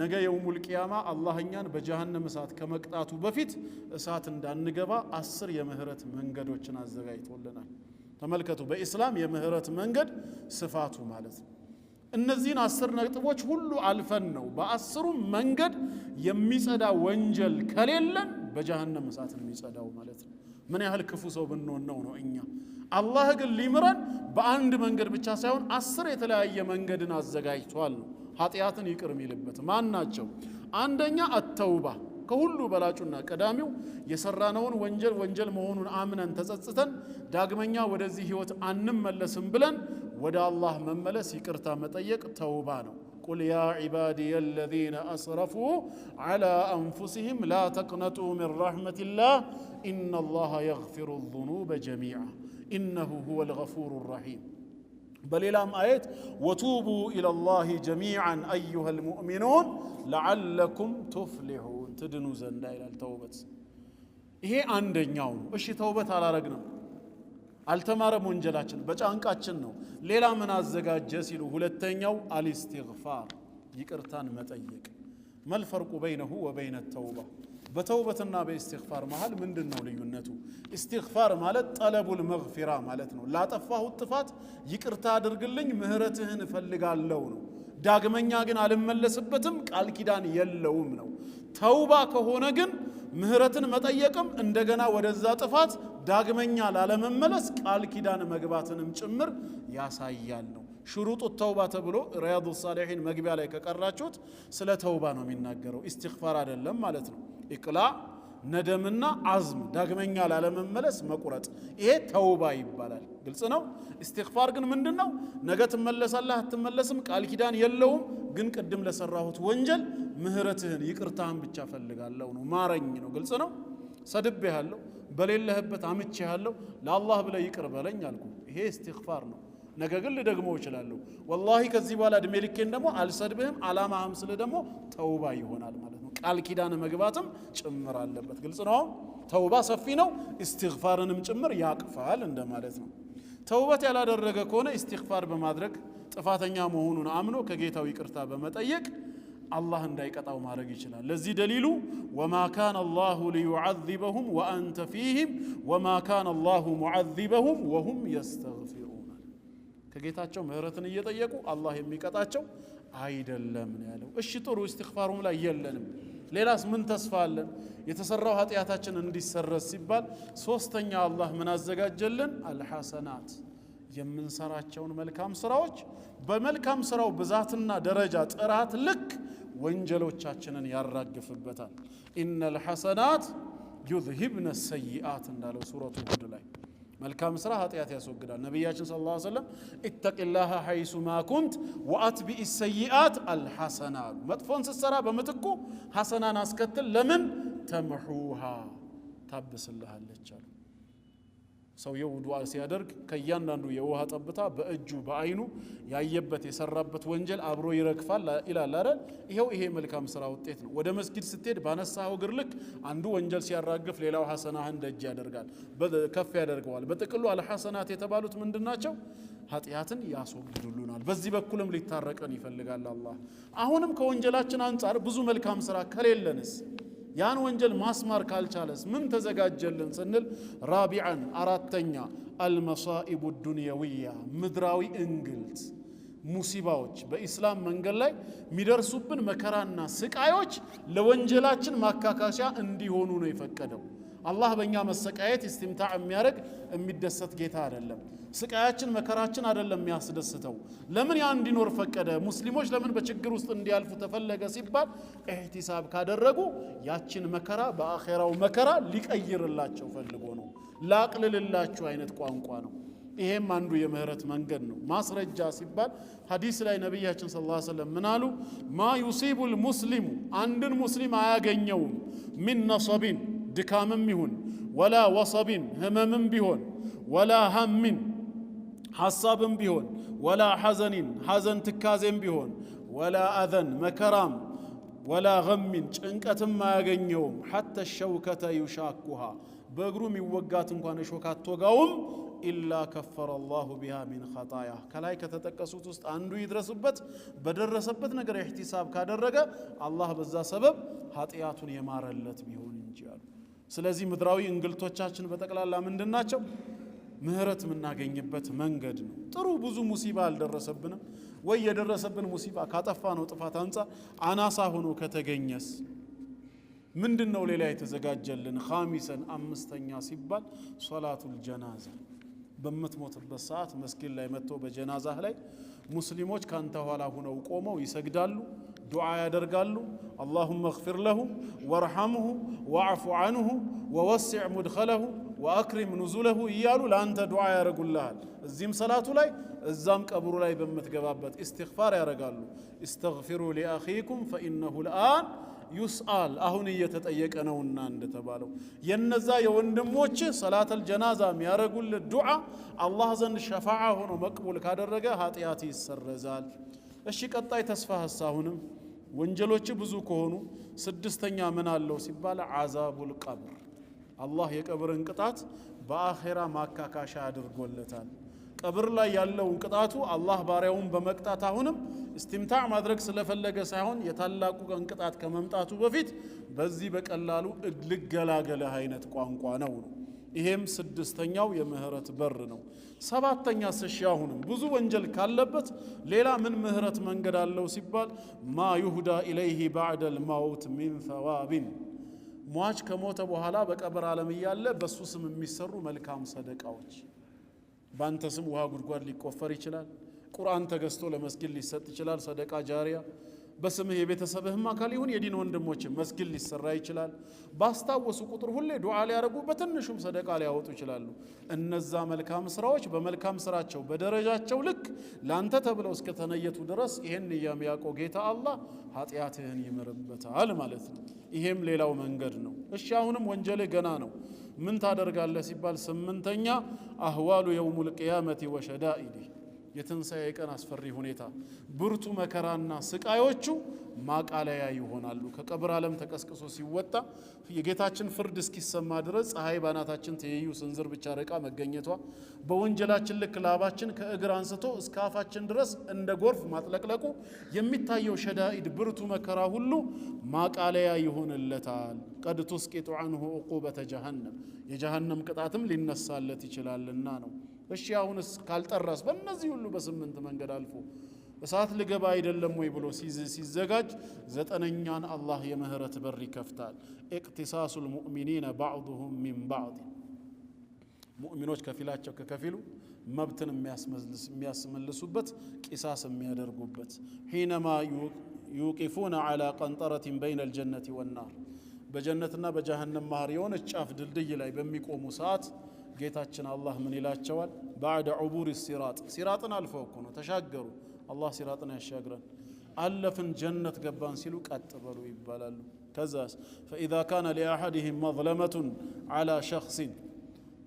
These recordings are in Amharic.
ነገ የውሙል ቂያማ አላህ እኛን በጀሃነም እሳት ከመቅጣቱ በፊት እሳት እንዳንገባ 10 የምህረት መንገዶችን አዘጋጅቶልናል። ተመልከቱ፣ በኢስላም የምህረት መንገድ ስፋቱ ማለት ነው። እነዚህን 10 ነጥቦች ሁሉ አልፈን ነው በ10ሩም መንገድ የሚጸዳ ወንጀል ከሌለን በጀሃነም እሳት የሚጸዳው ማለት ነው። ምን ያህል ክፉ ሰው ብንሆን ነው ነው እኛ። አላህ ግን ሊምረን በአንድ መንገድ ብቻ ሳይሆን 10 የተለያየ መንገድን አዘጋጅቷል ነው ኃጢአትን ይቅር የሚልበት። ማን ናቸው? አንደኛ አተውባ፣ ከሁሉ በላጩና ቀዳሚው የሰራነውን ወንጀል ወንጀል መሆኑን አምነን ተጸጽተን ዳግመኛ ወደዚህ ህይወት አንመለስም ብለን ወደ አላህ መመለስ፣ ይቅርታ መጠየቅ ተውባ ነው። قل يا عبادي الذين أسرفوا على أنفسهم لا تقنطوا من رحمة الله إن الله يغفر الذنوب جميعا إنه هو الغفور الرحيم። በሌላም አየት وتوبوا إلى الله جميعا أيها المؤمنون لعلكم تفلحون፣ ትድኑ ዘንዳ ይላል ተውበት። ይሄ አንደኛው ነው። እሺ ተውበት አላረግንም፣ አልተማረም፣ ወንጀላችን በጫንቃችን ነው። ሌላ ምን አዘጋጀ ሲሉ ሁለተኛው الاستغفار፣ ይቅርታን መጠየቅ። ما الفرق بينه وبين التوبة? በተውበትና በኢስቲግፋር መሃል ምንድን ነው ልዩነቱ? ኢስቲግፋር ማለት طلب المغفرة ማለት ነው። ላጠፋሁት ጥፋት ይቅርታ አድርግልኝ፣ ምህረትህን እፈልጋለሁ ነው። ዳግመኛ ግን አልመለስበትም፣ ቃል ኪዳን የለውም ነው። ተውባ ከሆነ ግን ምህረትን መጠየቅም እንደገና ወደዛ ጥፋት ዳግመኛ ላለመመለስ ቃል ኪዳን መግባትንም ጭምር ያሳያል ነው። شروط التوبة ተብሎ ሪያዱ ሳሊሒን መግቢያ ላይ ከቀራችሁት ስለ ተውባ ነው የሚናገረው፣ ኢስቲግፋር አይደለም ማለት ነው። إقلاع፣ ندم ና عزم፣ ዳግመኛ ላለመመለስ መቁረጥ፣ ይሄ ተውባ ይባላል። ግልጽ ነው። ኢስቲግፋር ግን ምንድን ነው? ነገ ትመለሳለህ አትመለስም፣ ቃል ኪዳን የለውም። ግን ቅድም ለሰራሁት ወንጀል ምህረትህን ይቅርታህን ብቻ ፈልጋለሁ ነው፣ ማረኝ ነው። ግልጽ ነው። ሰድቤሃለሁ፣ በሌለህበት አምቼሃለሁ፣ ለአላህ ብለህ ይቅር በለኝ አልኩ። ይሄ ኢስቲግፋር ነው። ነገ ግን ልደግመው እችላለሁ። ወላሂ ከዚህ በኋላ እድሜ ልኬን ደግሞ አልሰድብህም፣ አላማህም ስልህ ደግሞ ተውባ ይሆናል ማለት ነው። ቃል ኪዳን መግባትም ጭምር አለበት። ግልጽ ነው። ተውባ ሰፊ ነው፣ ኢስቲግፋርንም ጭምር ያቅፋል እንደማለት ነው። ተውበት ያላደረገ ከሆነ ኢስቲግፋር በማድረግ ጥፋተኛ መሆኑን አምኖ ከጌታው ይቅርታ በመጠየቅ አላህ እንዳይቀጣው ማድረግ ይችላል። ለዚህ ደሊሉ وما كان الله ليعذبهم وأنت فيهم وما كان الله معذبهم وهم يستغفرون። ከጌታቸው ምህረትን እየጠየቁ አላህ የሚቀጣቸው አይደለም ነው ያለው። እሺ ጥሩ፣ ኢስቲግፋሩም ላይ የለንም። ሌላስ ምን ተስፋ አለን? የተሰራው ኃጢአታችን እንዲሰረዝ ሲባል ሶስተኛ አላህ ምን አዘጋጀልን? الحسنات፣ የምንሰራቸውን መልካም ስራዎች በመልካም ስራው ብዛትና ደረጃ ጥራት ልክ ወንጀሎቻችንን ያራግፍበታል። إن الحسنات يذهبن السيئات እንዳለው ሱረቱ ሁድ ላይ መልካም ስራ ኃጢአት ያስወግዳል። ነቢያችን صلى الله عليه وسلم اتق الله حيثما كنت وأتبع السيئة الحسنة አሉ። መጥፎን ስትሰራ በምትኩ ሐሰናን አስከትል፣ ለምን تمحها ታብስልሃለች አሉ። ሰውየው ዱዓ ሲያደርግ ከእያንዳንዱ የውሃ ጠብታ በእጁ በአይኑ ያየበት የሰራበት ወንጀል አብሮ ይረግፋል ይላል አይደል? ይኸው ይሄ መልካም ስራ ውጤት ነው። ወደ መስጊድ ስትሄድ ባነሳኸው እግር ልክ አንዱ ወንጀል ሲያራግፍ፣ ሌላው ሐሰናህን ደጅ ያደርጋል፣ ከፍ ያደርገዋል። በጥቅሉ الحسنات የተባሉት ምንድን ናቸው? ኃጢአትን ያስወግዱልናል። በዚህ በኩልም ሊታረቀን ይፈልጋል አላህ። አሁንም ከወንጀላችን አንጻር ብዙ መልካም ስራ ከሌለንስ፣ ያን ወንጀል ማስማር ካልቻለስ ምን ተዘጋጀልን ስንል رابعا አራተኛ المصائب الدنيوية፣ ምድራዊ እንግልት፣ ሙሲባዎች፣ በኢስላም መንገድ ላይ የሚደርሱብን መከራና ስቃዮች ለወንጀላችን ማካካሻ እንዲሆኑ ነው የፈቀደው። አላህ በእኛ መሰቃየት استمتاع የሚያደርግ የሚደሰት ጌታ አይደለም። ስቃያችን መከራችን አይደለም የሚያስደስተው። ለምን ያ እንዲኖር ፈቀደ? ሙስሊሞች ለምን በችግር ውስጥ እንዲያልፉ ተፈለገ ሲባል احتساب ካደረጉ ያችን መከራ በአኼራው መከራ ሊቀይርላቸው ፈልጎ ነው። ላቅልልላችሁ አይነት ቋንቋ ነው። ይሄም አንዱ የምህረት መንገድ ነው። ማስረጃ ሲባል ሐዲስ ላይ ነቢያችን صلى الله عليه وسلم ምን አሉ? ما يصيب المسلم፣ አንድን ሙስሊም አያገኘውም፣ من نصب ድካምም ይሁን፣ ولا وصب ህመምም ቢሆን፣ ولا هم ሐሳብም ቢሆን፣ ولا حزن ሐዘን ትካዜም ቢሆን፣ ولا أذى መከራም፣ ولا غم ጭንቀትም አያገኘውም፣ حتى الشوكة يشاكها በእግሩ የሚወጋት እንኳን እሾህ አትወጋውም። إلا كفر الله بها من خطاياه ከላይ ከተጠቀሱት ውስጥ አንዱ ይድረስበት፣ በደረሰበት ነገር ኢሕቲሳብ ካደረገ አላህ በዛ ሰበብ ኃጢአቱን የማረለት ቢሆን እንጂ አሉ። ስለዚህ ምድራዊ እንግልቶቻችን በጠቅላላ ምንድን ናቸው? ምህረት የምናገኝበት መንገድ ነው። ጥሩ ብዙ ሙሲባ አልደረሰብንም ወይ? የደረሰብን ሙሲባ ካጠፋ ነው ጥፋት አንጻር አናሳ ሆኖ ከተገኘስ ምንድን ነው ሌላ የተዘጋጀልን? خامسا አምስተኛ ሲባል صلاة الجنازة በምትሞትበት ሰዓት መስጊድ ላይ መጥቶ በጀናዛህ ላይ ሙስሊሞች ካንተ ኋላ ሁነው ቆመው ይሰግዳሉ፣ ዱዓ ያደርጋሉ። اللهم اغفر له وارحمه واعف عنه ووسع مدخله وأكرم نزله እያሉ ለአንተ ዱዓ ያደርጉልሃል። እዚህም ሰላቱ ላይ እዛም ቀብሩ ላይ በምትገባበት ኢስቲግፋር ያደርጋሉ። استغفروا لأخيكم فإنه الآن يسأل አሁን እየተጠየቀ ነውና እንደተባለው የነዛ የወንድሞች صلاة الجنازة የሚያደርጉልህ ዱዓ አላህ ዘንድ ሸፋዓ ሆኖ መቅቡል ካደረገ ኃጢአት ይሰረዛል። እሺ ቀጣይ ተስፋ አሁንም ወንጀሎች ብዙ ከሆኑ ስድስተኛ ምን አለው ሲባል عذاب القبر አላህ የቀብርን ቅጣት በአኼራ ማካካሻ አድርጎለታል። ቀብር ላይ ያለውን ቅጣቱ አላህ ባሪያውን በመቅጣት አሁንም استمتاع ማድረግ ስለፈለገ ሳይሆን የታላቁ ቀን ቅጣት ከመምጣቱ በፊት በዚህ በቀላሉ ልገላገልህ አይነት ቋንቋ ነው። ይሄም ስድስተኛው የምህረት በር ነው። ሰባተኛ ስሺ አሁንም ብዙ ወንጀል ካለበት ሌላ ምን ምህረት መንገድ አለው ሲባል ما يهدى إليه بعد الموت من ثواب ሟች ከሞተ በኋላ በቀብር ዓለም እያለ በሱ ስም የሚሰሩ መልካም ሰደቃዎች በአንተ ስም ውሃ ጉድጓድ ሊቆፈር ይችላል። ቁርአን ተገዝቶ ለመስጊድ ሊሰጥ ይችላል። ሰደቃ ጃሪያ በስምህ የቤተሰብህም አካል ይሁን የዲን ወንድሞች መስጊድ ሊሰራ ይችላል። ባስታወሱ ቁጥር ሁሌ ዱዓ ሊያደርጉ በትንሹም ሰደቃ ሊያወጡ ይችላሉ። እነዛ መልካም ስራዎች በመልካም ስራቸው በደረጃቸው ልክ ላንተ ተብለው እስከተነየቱ ድረስ ይሄን የሚያውቀው ጌታ አላህ ኃጢአትህን ይምርበታል ማለት ነው። ይሄም ሌላው መንገድ ነው። እሺ አሁንም ወንጀልህ ገና ነው። ምን ታደርጋለህ ሲባል ስምንተኛ أهوال يوم القيامة وشدائده የትንሣኤ ቀን አስፈሪ ሁኔታ ብርቱ መከራና ስቃዮቹ ማቃለያ ይሆናሉ። ከቀብር ዓለም ተቀስቅሶ ሲወጣ የጌታችን ፍርድ እስኪሰማ ድረስ ፀሐይ ባናታችን ትይዩ ስንዝር ብቻ ርቃ መገኘቷ፣ በወንጀላችን ልክ ላባችን ከእግር አንስቶ እስከ አፋችን ድረስ እንደ ጎርፍ ማጥለቅለቁ፣ የሚታየው شدائد ብርቱ መከራ ሁሉ ማቃለያ ይሆንለታል። قد تسقط عنه عقوبة جهنم የጀሃነም ቅጣትም ሊነሳለት ይችላልና ነው። እሺ አሁንስ ካልጠራስ በእነዚህ ሁሉ በስምንት መንገድ አልፎ እሳት ልገባ አይደለም ወይ ብሎ ሲዘጋጅ ዘጠነኛን አላህ የምህረት በር ይከፍታል። اقتصاص المؤمنين بعضهم من بعض ሙእሚኖች ከፊላቸው ከከፊሉ መብትን የሚያስመልሱበት ቂሳስ የሚያደርጉበት حينما يوقفون على قنطرة بين الجنة والنار በጀነትና በጀሃነም መሃል የሆነች ጫፍ ድልድይ ላይ በሚቆሙ ሰዓት ጌታችን አላህ ምን ይላቸዋል? بعد عبور الصراط ሲራጥን አልፈው እኮ ነው ተሻገሩ። አላህ ሲራጥን ያሻግረን። አለፍን ጀነት ገባን ሲሉ ቀጥ በሉ ይባላሉ። ከዛስ فإذا كان لأحدهم مظلمة على شخص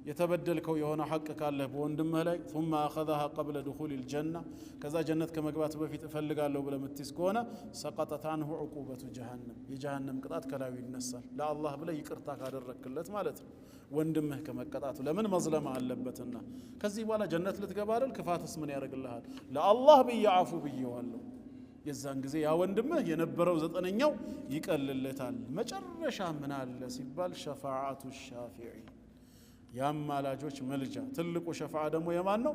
የተበደልከው የሆነ ሐቅ ካለህ በወንድምህ ላይ ثم أخذها قبل دخول الجنة ከዛ ጀነት ከመግባት በፊት እፈልጋለሁ ብለህ የምትይዝ ከሆነ سقطت عنه عقوبة جهنم የጀሃነም ቅጣት ከላዩ ይነሳል። ለአላህ ብለህ ይቅርታ ካደረክለት ማለት ነው። ወንድምህ ከመቀጣቱ ለምን መዝለማ አለበትና። ከዚህ በኋላ ጀነት ልትገባ አይደል? ክፋትስ ምን ያደርግልሃል? ለአላህ ብዬ አፉ ብዬዋለሁ። የዛን ጊዜ ያ ወንድምህ የነበረው ዘጠነኛው ይቀልለታል። መጨረሻ ምን አለ ሲባል شفاعة الشافع የአማላጆች ምልጃ። ትልቁ ሸፋዓ ደግሞ የማን ነው?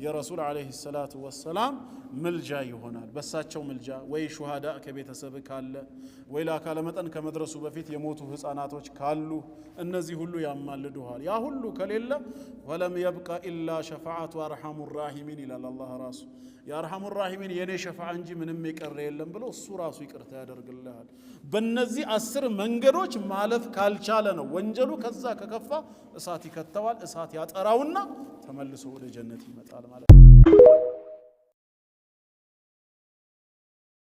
የረሱል عليه الصلاة والسلام ምልጃ ይሆናል። በሳቸው ምልጃ ወይ ሹሃዳ ከቤተሰብ ካለ ወይ ለአካለ መጠን ከመድረሱ በፊት የሞቱ ህፃናቶች ካሉ እነዚህ ሁሉ ያማልዱሃል። ያ ሁሉ ከሌለ ولم يبق إلا شفاعة أرحم الراحمين ይላል አላህ ራሱ። የ أرحم الراحمين የእኔ ሸፋዓ እንጂ ምንም የቀረ የለም ብሎ እሱ ራሱ ይቅርታ ያደርግልሃል። በእነዚህ 10 መንገዶች ማለፍ ካልቻለ ነው ወንጀሉ ከዛ ከከፋ እሳት ይከተዋል። እሳት ያጠራውና ተመልሶ ወደ ጀነት ይመጣል ማለት ነው።